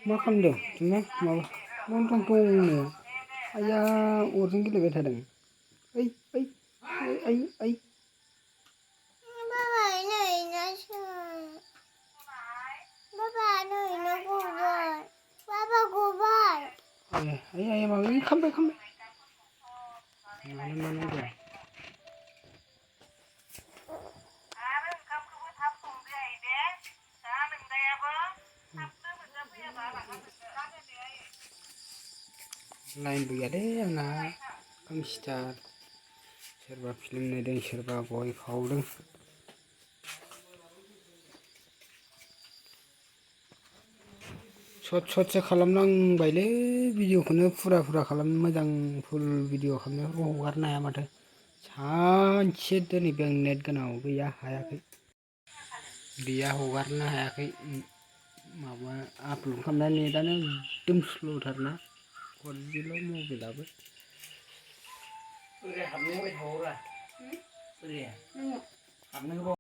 मा खालामदों जोंना माबा दं दंनो आइया अरजों गेलेबाय थादों ओइ ओइ ओइ ओइ आइया माबा खामबाय मानो नांगौ लाइनबो गैयालै आंना खोमसिथार सोरबा फिल्म नायदों सोरबा गय खावदों ससे खालामनांबायलै भिडिअखौनो फुरा खालामनो मोजां फुल भिडिअ खालामनायफोरखौ हगारनो हाया माथो सानसे दोनैबो आं नेट गोनाङाव गैया हायाखै गैया हगारनो हायाखै माबा आपल'ड खालामनाय नेटानो एकदम स्ल'थारना 4G मबाइलाबो ओरै हाबनो होबाय थाबावरा ओरै हाबनो होबाव